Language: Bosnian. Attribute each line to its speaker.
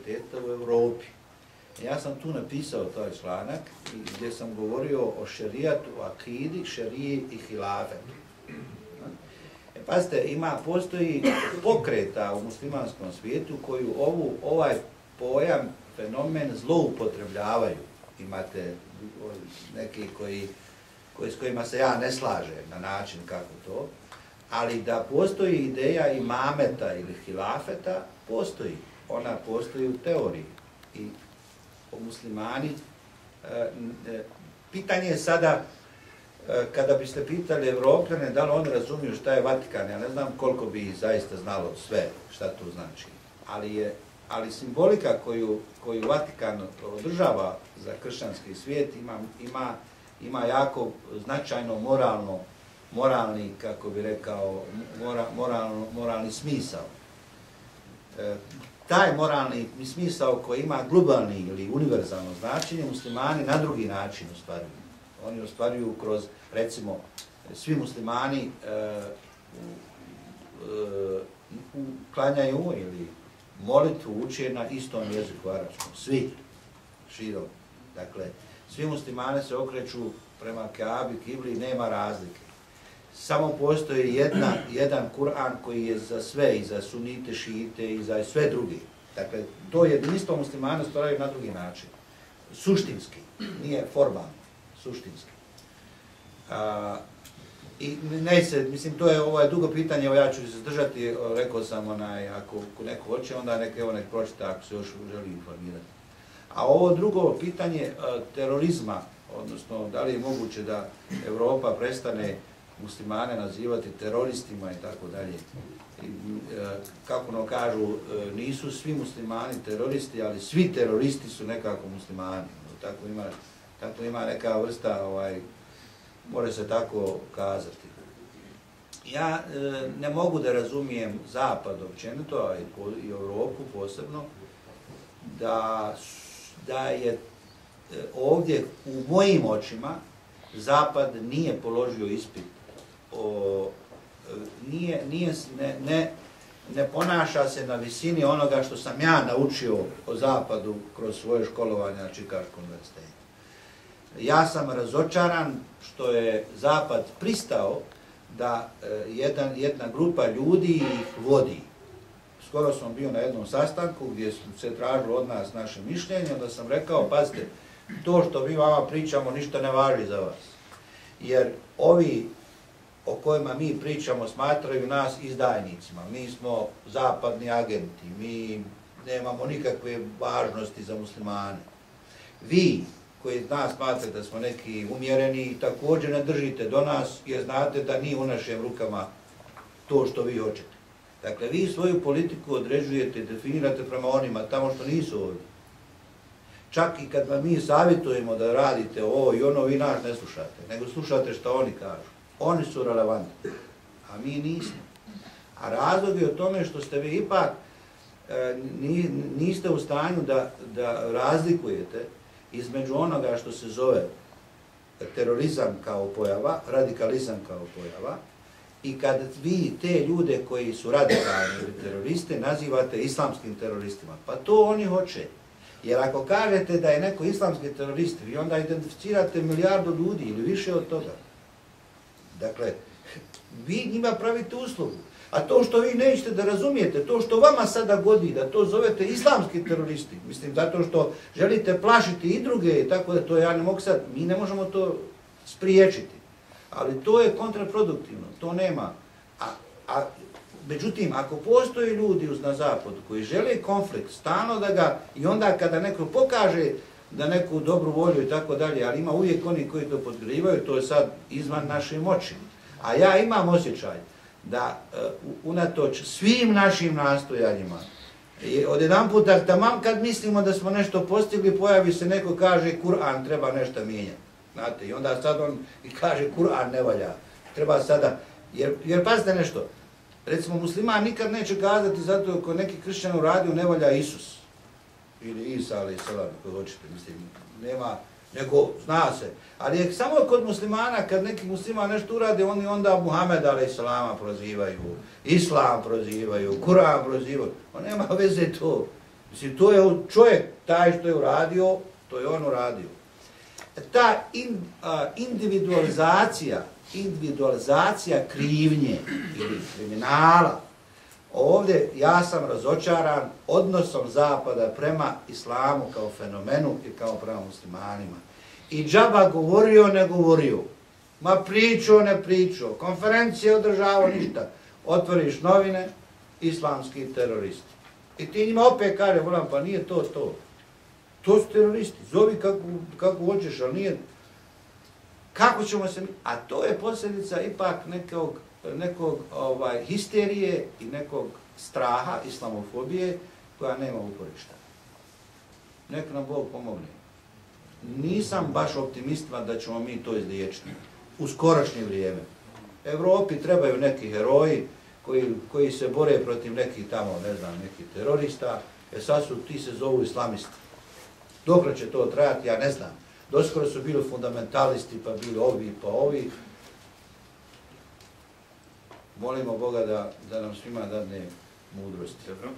Speaker 1: mentaliteta u Europi. Ja sam tu napisao taj članak gdje sam govorio o šerijatu, akidi, šeriji i hilafetu. Pazite, postoji pokreta u muslimanskom svijetu koji ovaj pojam, fenomen zloupotrebljavaju. Imate neki s kojima se ja ne slažem na način kako to, ali da postoji ideja imameta ili hilafeta, postoji. Ona postoji u teoriji. I muslimani, pitanje je sada, kada biste pitali Evropljane da li oni razumiju šta je Vatikan, ja ne znam koliko bi zaista znalo sve šta to znači, ali simbolika koju Vatikan održava za kršćanski svijet ima jako značajno moralni, kako bi rekao, moralni smisao. Taj moralni smisao koji ima globalni ili univerzalno značenje, muslimani na drugi način ostvaruju. Oni ostvaruju kroz, recimo, svi muslimani klanjaju ili molitvu uče na istom jeziku arapskom. Svi, širom. Dakle, svi muslimani se okreću prema Kaabi, kibli, nema razlike. Samo postoji jedan Kur'an koji je za sve, i za sunite, šiite, i za sve drugi. Dakle, to jedinstvo muslimani ostvaruju na drugi način. Suštinski, nije formalno, suštinski. I mislim, to je dugo pitanje, ja ću se zdržati, rekao sam, ako neko hoće, onda nek pročita ako se još želi informirati. A ovo drugo pitanje terorizma, odnosno da li je moguće da Evropa prestane muslimane nazivati teroristima i tako dalje. Kako ono kažu, nisu svi muslimani teroristi, ali svi teroristi su nekako muslimani. Tako ima neka vrsta, može se tako kazati. Ja ne mogu da razumijem Zapad općenito, a i Europu posebno, da je ovdje u mojim očima Zapad nije položio ispit, ne ponaša se na visini onoga što sam ja naučio o Zapadu kroz svoje školovanje na Čikaškom univerzitetu. Ja sam razočaran što je Zapad pristao da jedna grupa ljudi ih vodi. Skoro sam bio na jednom sastanku gdje se tražilo od nas naše mišljenje, onda sam rekao, pazite, to što mi vama pričamo ništa ne važi za vas. Jer ovi o kojima mi pričamo smatraju nas izdajnicima. Mi smo zapadni agenti, mi nemamo nikakve važnosti za muslimane. Vi koji nas smatrate da smo neki umjereni, također ne držite do nas jer znate da nije u našim rukama to što vi hoćete. Dakle, vi svoju politiku određujete i definirate prema onima tamo što nisu ovdje. Čak i kad vam mi savjetujemo da radite ovo i ono, vi nas ne slušate, nego slušate što oni kažu. Oni su relevantni, a mi nismo. A razlog je o tome što ste vi ipak niste u stanju da razlikujete između onoga što se zove terorizam kao pojava, radikalizam kao pojava, i kad vi te ljude koji su radikalni ili teroriste nazivate islamskim teroristima, pa to oni hoće. Jer ako kažete da je neko islamski terorist, vi onda identificirate milijardu ljudi ili više od toga. Dakle, vi njima pravite uslugu. A to što vi nećete da razumijete, to što vama sada godi, da to zovete islamski teroristi, mislim, zato što želite plašiti i druge, tako da to ja ne mogu sad, mi ne možemo to spriječiti. Ali to je kontraproduktivno, to nema. Međutim, ako postoje ljudi na zapadu koji žele konflikt, stalno da ga, i onda kada neko pokaže da neku dobru volju i tako dalje, ali ima uvijek oni koji to podgrivaju, to je sad izvan naše moći. A ja imam osjećaj da unatoč svim našim nastojanjima, odjedan puta tamam kad mislimo da smo nešto postigli, pojavi se neko kaže Kur'an treba nešto mijenjati. Znate, i onda sad on kaže Kur'an ne valja. Treba sada, jer pazite nešto, recimo musliman nikad neće kazati zato ako neki kršćan uradio ne valja Isus. Ili Isa, ali salam, koji hoćete, mislim, nema, nego zna se. Ali je samo kod muslimana, kad neki musliman nešto urade, oni onda Muhammed, ali salama, prozivaju, Islam prozivaju, Kur'an prozivaju. On nema veze to. Mislim, to je čovjek, taj što je uradio, to je on uradio. Ta individualizacija krivnje ili kriminala, ovdje ja sam razočaran odnosom Zapada prema islamu kao fenomenu i kao prema muslimanima. I džaba govorio, ne govorio. Ma pričao, ne pričao. Konferencije održavao, ništa. Otvoriš novine, islamski teroristi. I ti njima opet kaže, volam, pa nije to to. To su teroristi. Zovi kako hoćeš, ali nije. Kako ćemo se... A to je posljedica ipak nekog histerije i nekog straha, islamofobije, koja nema uporišta. Nek nam Bog pomogne. Nisam baš optimistima da ćemo mi to izliječiti u skorašnje vrijeme. Evropi trebaju neki heroji koji se bore protiv nekih tamo, ne znam, nekih terorista, sad ti se zovu islamisti. Dokle će to trajati, ja ne znam. Doskoro su bili fundamentalisti, pa bili ovi, pa ovi. Molimo Boga da nam svima dadne mudrosti.
Speaker 2: Dobro.